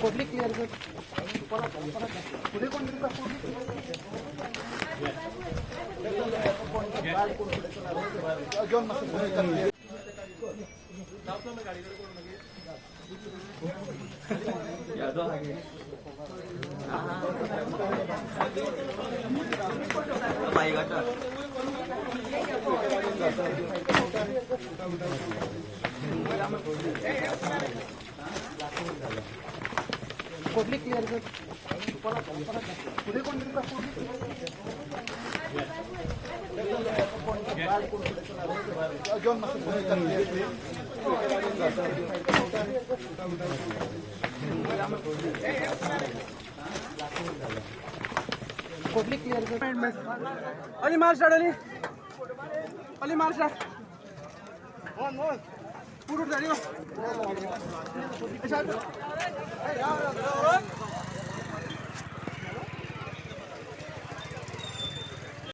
Public clear कर. पुढे कोण? पब्लिक क्लिअर कर. पुढे कोण? पब्लिक क्लिअर कर. अली मार स्टार्ट, अली अली मार स्टार्ट. पुढे.